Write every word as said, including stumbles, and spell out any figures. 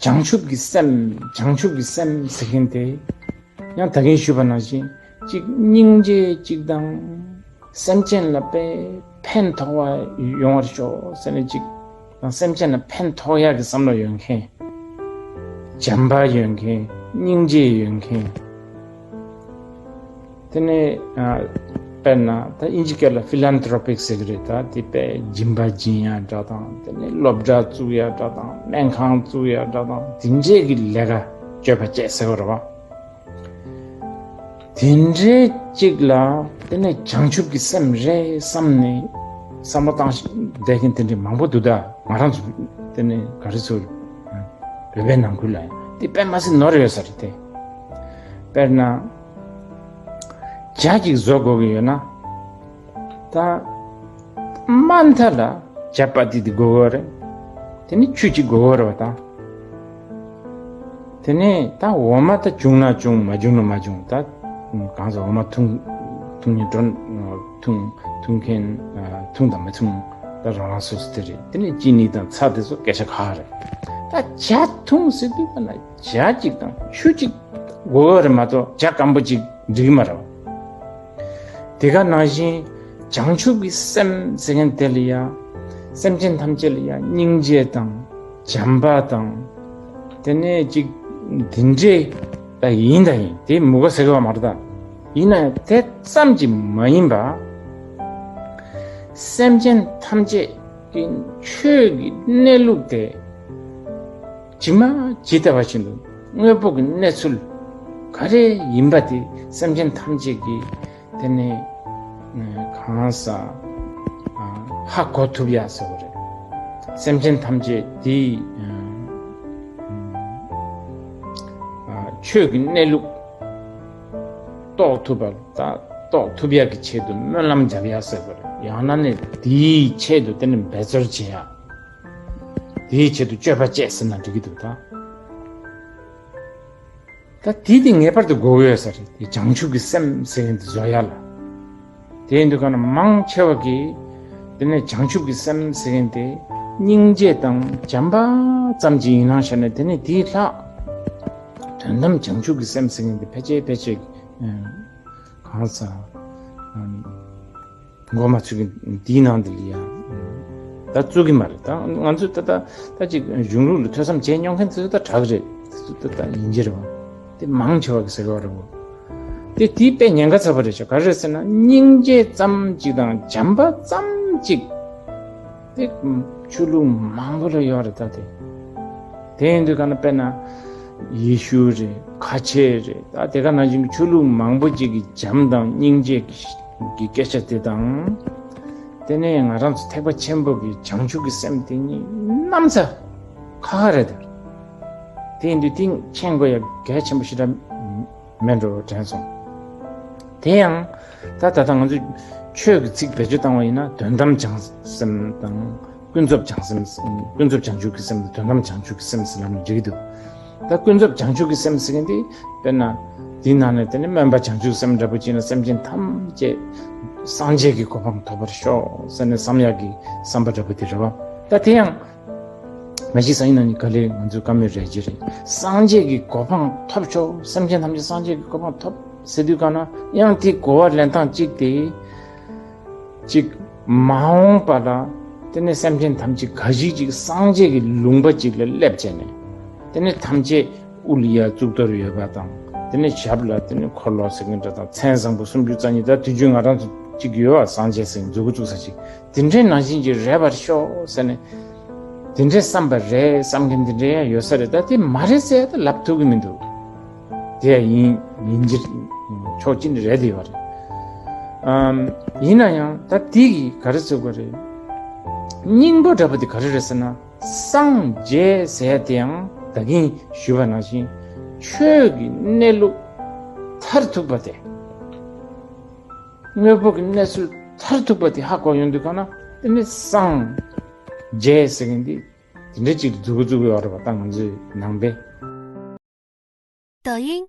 བྱང་ཆུབ་ཀྱི་སེམས། བྱང་ཆུབ་ཀྱི་སེམས་ཟེར་མཁན་དེ་ཡང་ད་གིན་ཞུས་པ་ནང་བཞིན་ཅིག་སྙིང་རྗེ་ཅིག་དང་སེམས་ཅན་ལ་དཔེ་ཕན་ཐོགས་པ་ཡོང་བར་ཤོག་ཟེར་ནས་ཅིག་དང་སེམས་ཅན་ལ་ཕན་ཐོགས་ཡག་གི་བསམ་བློ་ཡོད་མཁན། བྱམས་པ་ཡོད་མཁན། སྙིང་རྗེ་ཡོད་མཁན། དེ་ནས་ཨ་དཔེར་ན་ད་ཨིན་ཇི་སྐད་ལ་ཕི་ལན་ཐྲོ་པིག་ཟེར་གི་རེད། ད་དེ་དཔེ་སྦྱིན་པ་སྦྱིན་ཡག་འདྲ་དང་། དེ་ནས་སློབ་གྲྭ་བཙུགས་ཡག་འདྲ་དང་། སྨན་ཁང་བཙུགས་ཡག་འདྲ་དང་། དེ་འདྲའི་གི་ལས་ཀ་སྤྱོད་པ་བྱེད་ཟེར་བ་རེད་བ། དེ་འདྲའི་ཅིག་ལ་དེ་ནས་བྱང་ཆུབ་ཀྱི་སེམས་རེད་བསམ་ནས་བསམ་བློ་བཏང་བསྡད་མཁན་དེ་འདྲའི་མང་པོ་འདུག། ད་ང་རང་ཚོ་དེ་ནས་ག་རེ་ཟེར། བོད་པའི་ནང་ཁུལ་ལ་ཡང་དེ་དཔེ་མ་སྲིད་ནོར་ཡོད་ས་རེད་དེ། དཔེར་ན་ཇ་ཅིག་བཟོ་དགོས་ཀྱི་ཡོད་ན། ད་མ་མཐའ་ལ་ཇ་པ་ཏི་དེ་དགོས་ཀྱི་རེད། དེ་ནས་ཆུ་ཅིག་དགོས་ཀྱི་རེད་བ། ད་དེ་ནས་ད་འོ་མ་ད་བྱུང་ན་བྱུང་། མ་བྱུང་ན་མ་བྱུང་། ད་གང་ཟག་འོ་མ་འཐུང་འཐུང་ནི་འགྲོ་འཐུང་འཐུང་མཁན་འཐུང་དང་མི་འཐུང་ད་རང་རང་སོ་སོ་དེ་རེད། དེ་ནས་ཅི་ནི་དང་ཚྭ་དེ་ཚོ་སྐད་ཆ་ཁག་རེད། ད་ཇ་འཐུང་ཟེར་དུས་ཙམ་ན་ཇ་ཅིག་དང་ཆུ་ཅིག་དགོས་ཀྱི་རེད་མ་གཏོགས་ཇ་སྐམ་པོ་ཅིག་འགྲིག་གི་མ་རེད། དེ་ག་ནང་བཞིན་བྱང་ཆུབ་ཀྱི་སེམས་ཟེར་མཁན་དེ་ལ་ཡང་སེམས་ཅན་ཐམས་ཅད་ལ་ཡང་སྙིང་རྗེ་དང་བྱམས་པ་དང་། དེ་ནས་ཅིག་དེ་འདྲའི་ད་ཡིན་ད་ཡིན་དེ་མི་དགོས་ཟེར་གྱི་ཡོད་མ་རེད། ད་ཡིན་ན་ཡང་དེ་ཙམ་གྱིས་མ་ཡིན་པ། སེམས་ཅན་ཐམས་ཅད་ཀྱི་ཆོས་ཀྱི་གནས་ལུགས་དེ་ཇི་མ་ཇི་ལྟ་བ་བཞིན་དུ་དངོས་པོ་གི་གནས་ཚུལ་ག་རེ་ཡིན་པ་དེ་སེམས་ཅན་ཐམས་ཅད་ཀྱིས་དེ་ནས་གང་ཟག་ཧ་གོ་ཐུབ་ཡག་ཟེར་བ་རེད། སེམས་ཅན་ཐམས་ཅད་དེ་ཆོས་ཀྱི་གནས་ལུགས་རྟོགས་ཐུབ་པ་དང་རྟོགས་ཐུབ་ཡག་གི་ཆེད་དུ་སྨོན་ལམ་རྒྱབ་ཡག་ཟེར་བ་རེད། ཡང་ན་ནི་དེའི་ཆེད་དུ་དེ་ནི་འབད་རྩོལ་བྱེད་ཡག། དེའི་ཆེད་དུ་སྤྱོད་པ་བྱེད་ཟེར་ན་འགྲིག་གི་འདུག། ད་ད་དེ་དེ་ངེས་པར་དུ་དགོས་ཀྱི་ཡོད་ས་རེད། དེ་བྱང་ཆུབ་ཀྱི་སེམས་ཟེར་མཁན་དེ་བཟོ་ཡག་ལ། དེ་ཡིན་དུས་ག་ན་མང་ཆེ་བ་གིས་དེ་ནས་བྱང་ཆུབ་ཀྱི་སེམས་ཟེར་མཁན་དེ་སྙིང་རྗེ་དང་བྱམས་པ་ཙམ་ཅིག་ཡིན་ན་ཤེས་ནས། དེ་ནས་དེའི་ལྷག་དོན་དམ་བྱང་ཆུབ་ཀྱི་སེམས་ཟེར་མཁན་དེ་ཕལ་ཆེར་ཕལ་ཆེར་གང་ཟག་མགོ་མ་ཚོས་མཁན་དེའི་ནང་དེ་ལ་ཡང་ད་བཙུགས་ཀྱི་མ་རེད། ད་ང་ཚོས་ད་ད་ད་ཅིག་གཞུང་ལུགས་ལ་ཐོས་བསམ་བྱས་མྱོང་མཁན་དེ་ཚོ་ད་དྲག་རེད། དེ་ཚོ་ད་ད་ཡིན་གྱི་རེད་བ། དེ་མང་ཆེ་བ་གི་ཟེར་གྱི་ཡོད་རེད་བ། དེ་དེ་དཔེ་ཉེན་ཁ་ཚ་པོ་རེད་ཤག། ག་རེ་རེད་ཟེར་ན་སྙིང་རྗེ་ཙམ་ཅིག་དང་བྱམས་པ་ཙམ་ཅིག་དེ་ཆོས་ལུགས་མང་པོ་ལ་ཡོད་རེད། ད་དེ་དེ་ཡིན་དུས་ག་ན་དཔེར་ན་ཡེ་ཤུ་རེད། ཁ་ཆེ་རེད། ད་དེ་ག་ནང་བཞིན་གྱི་ཆོས་ལུགས་མང་པོ་ཅིག་གི་བྱམས་དང་སྙིང་རྗེ་གི་སྐད་ཆ་དེ་དང་། དེ་ནས་ང་རང་ཚོ་ཐེག་པ་ཆེན་པོ་གི་བྱང་ཆུབ་ཀྱི་སེམས་དེ་གཉིས་གནམ་ས་ཁ་ཁ་རེད། དེ་ཡིན་དུས་དེ་མཁྱེན་དགོས་ཡག་གལ་ཆེན་པོ་ཞེ་དྲག་མེད་འགྲོ་དྲན་སོང་། དེ་ཡང་ད་ད་ལྟ་ང་ཚོས་ཆོས་ཀྱི་ཚིག་བེད་སྤྱོད་བཏང་བ་ཡིན་ན་དོན་དམ་བྱང་སེམས་དང་ཀུན་རྫོབ་བྱང་སེམས། ཀུན་རྫོབ་བྱང་ཆུབ་ཀྱི་སེམས་དང་དོན་དམ་བྱང་ཆུབ་ཀྱི་སེམས་ཟེར་ལབ་ན་འགྲིག་གི་འདུག། ད་ཀུན་རྫོབ་བྱང་ཆུབ་ཀྱི་སེམས་ཟེར་མཁན་དེ་དཔེར་ན་དེའི་ནང་ནས་དེ་ནི་སྨོན་པ་བྱང་ཆུབ་སེམས་འདྲ་པོ་ཅིག་ན་སེམས་ཅན་ཐམས་ཅད་སངས་རྒྱས་ཀྱི་གོ་འཕང་ཐོབ་པར་ཤོག་ཟེར་ནས་བསམ་ཡག་གི་བསམ་པ་འདྲ་པོ་དེ་རེད་བ། ད་དེ་ཡང་མ་གཞི་སང་ཉིན་གནངས་ཉིན་ག་ལེ་ང་ཚོའི་བཀའ་མོལ་རེད་ཀྱི་རེད། སངས་རྒྱས་ཀྱི་གོ་འཕང་ཐོབ་ཤོག། སེམས་ཅན་ཐམས་ཅད་སངས་རྒྱས་ཀྱི་གོ་འཕང་ཐོབ་ཟེར་དུས་ག་ན་ཡང་དེ་གོ་བ་ལེན་སྟངས་གཅིག་དེ། གཅིག་མ་འོངས་པ་ལ་དེ་ནས་སེམས་ཅན་ཐམས་ཅད་ག་ཞིག་ཅིག་སངས་རྒྱས་ཀྱི་ལུང་པ་ཅིག་ལ་སླེབས་བྱས་ནས། དེ་ནས་ཐམས་ཅད་དབུ་ལ་ཡ་གཙུག་ཏོར་ཡོད་པ་དང་། དེ་ནས་ཞབས་ལ་དེ་ནས་འཁོར་ལོ་ཟེར་མཁན་འདྲ་དང་། མཚན་བཟང་པོ་སུམ་ཅུ་རྩ་གཉིས། ད་དུས་རྒྱུན་ང་རང་ཚོ་གཅིག་ཡོད་པ། སངས་རྒྱས་ཟེར་མཛུབ་གུ་བཙུགས་ས་ཅིག། དེ་འདྲའི་ནང་བཞིན་གྱི་རེད་པར་ཤོག་ཟེར་ནས། དེ་འདྲའི་བསམ་པ་རེད་བསམ་མཁན་དེ་འདྲའི་ཡང་ཡོད་ས་རེད། ད་དེ་མ་རེད་ཟེར་ད་ལབ་ཐུབ་ཀྱི་མི་འདུག། དེ་ཡང་ཡིན་ཡིན་གྱི་ཕྱོགས་གཅིག་ནས་རེད་དེ་ཡོད་རེད། ཨམ། ཡིན་ན་ཡང་ད་དེ་གི་ག་རེ་ཟེར་དགོས་རེད། སྙིང་པོ་འདྲ་པོ་དེ་ག་རེ་རེད་ཟེར་ན། སངས་རྒྱས་ཟེར་ཡ་དེ་ཡང་ད་གིན་ཞུས་པ་ནང་བཞིན་ཆོས་ཀྱི་གནས་ལུགས་མཐར་ཐུག་པ་དེ། དངོས་པོ་གི་གནས་ཚུལ་མཐར་ཐུག་པ་དེ་ཧ་གོ་ཡོང་དུས་ག་ན་དེ་ནི་སངས་རྒྱས་ཟེར་མཁན་དེ་དེ་འདྲ་ཅིག་ཏུ་འཛུགས་འཛུགས་ཡོད་རེད་པ། ད་ང་ཚོའི་ནང་པའི། 抖音，